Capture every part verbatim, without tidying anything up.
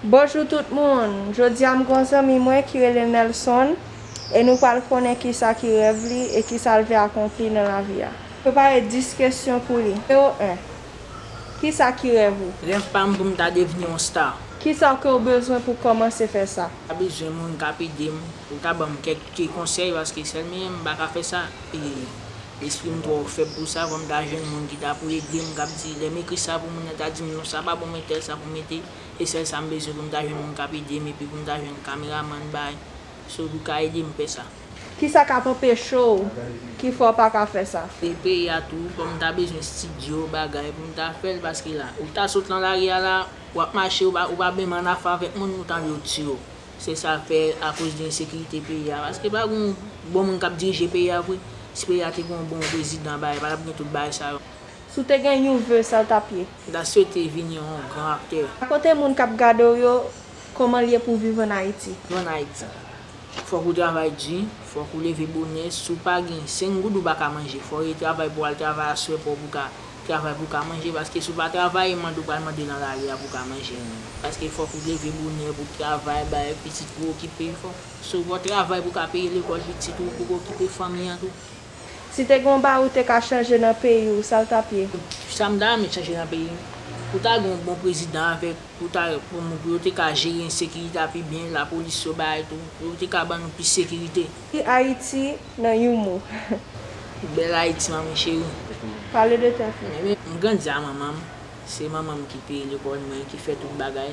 Bonjou tout moun! Jodi a m gon zanmi mwen ki rele Nelson e nou pral konnen kisa ki rèv li e kisa l vle akonpli nan lavi a. Prepare dis kesyon pou li. Nimewo en. Kisa ki rèv ou? Rèv pa m pou m ta devni yon star. Kisa ke w bezwen pou kòmanse fè sa? M ta bezwen moun k ap ede m, pou ta ban m kèk ti konsèy, paske sèl mwen menm m pa ka fè sa. E lespri m twò fèb pou sa, fò m ta jwenn moun ki ta pou ede m, k ap di, lè m ekri sa pou moun nan, ta di m, non, sa pa bon, mete sa pou mete. E sèl sa m bezwen pou m ta jwenn moun k ap ede m, epi pou m ta jwenn kameramann bay. So, pou ka ede m fè sa. Kisa k ap anpeche w ki fè w pa ka fè sa? E peyi a tou, fò m ta bezwen estidyo, bagay, pou m ta fè l, paske la, ou ta sot nan lari a la, w ap mache, ou pa, ou pa menm an afè avèk moun, ou ta anvi yo tiye w. Se sa fè akoz de ensekirite peyi a, paske pa gon bon moun k ap dirije peyi a vre. Si peyi a te gon bon prezidan, bagay, pa t ap gen tout bagay sa yo. Si w te gen yon ve, sa l t ap ye? M ta swete vin yon gran aktè. Rakonte moun k ap gade w yo kòman l ye pou w viv ann Ayiti. Viv ann Ayiti, fòk ou travay di, fòk ou leve bonè. Si w pa gen senk goud, ou pa ka manje. Fò w travay pou w al travay aswè pou w ka travay pou w ka manje. Paske si w pa travay, mande w pral mande nan lari a pou w ka manje. Paske fòk ou leve bonè pou w travay, bay pitit pou w okipe. Fòk, so, fò w travay pou w ka peye lekòl pitit ou, pou w okipe fanmi an tou. Si te gen yon bagay ou te ka chanje nan peyi w, sa l t ap ye? Sa m ta renmen chanje nan peyi m, pou ta gen yon bon prezidan avèk, pou ta, pou, pou yo te ka jere ensekirite a pi byen, lapolis yo bagay tou, pou yo te ka ban nou plis sekirite. Di Ayiti nan yon mo. Bèl Ayiti, manmi cheri. Pale de tèt ou. Men, men, m grandi a manman m. Se manman m ki peye lekòl mwen, ki fè tout bagay.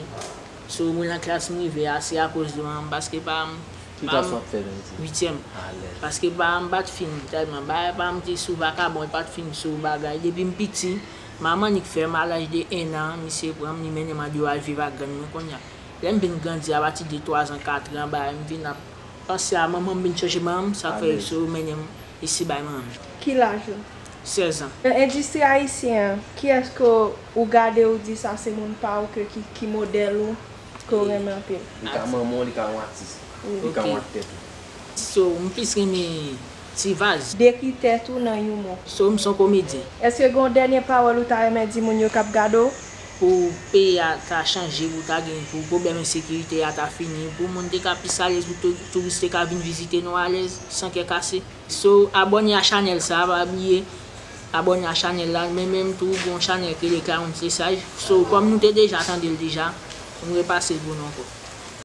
So, mwen nan klas m rive a, se akoz de manman m, paske pa m, Ki pa klas m, w ap fè nan etid? Uityèm. Alèz. Paske pa m pa t fin tèlman bagay, pa m te sou vakabon, li pa t fin sou bagay. Depi m piti, manman annik fè m, a laj de en an, misye pran m, li mennen m andeyò al viv ak grann mwen kounye a. Lè m vin grandi, apati de twa zan, kat an, bagay, m vin ap panse a manman m, vin chèche manman m, sa fè Alèz. So yo mennen m isi bay manman m. Ki laj ou? Sèz an. Nan endistri ayisyen an, kiyès ke w gade ou di sa se moun pa w ke ki, ki modèl ou, ke w renmen anpil? Li ka manman w, li ka yon atis. Wi. Li ka yon aktè tou. So, m plis renmen Ti Vaz. Dekri tèt ou nan yon mo. So, m se yon komedyen. Èske gen yon dènye pawòl ou ta renmen di moun yo k ap gade w? Pou peyi a ta chanje, pou ta gen, pou pwoblèm ensekirite a ta fini, pou moun te ka plis alèz, pou tou-, touris te ka vin vizite nou alèz, san kè kase. So, abòne a chanèl sa, pa bliye abòne a chanèl la, men menm tou, gon chanèl ki rele Clarence Lesage. So, kòm nou te deja tande l deja, m repase l pou nou ankò.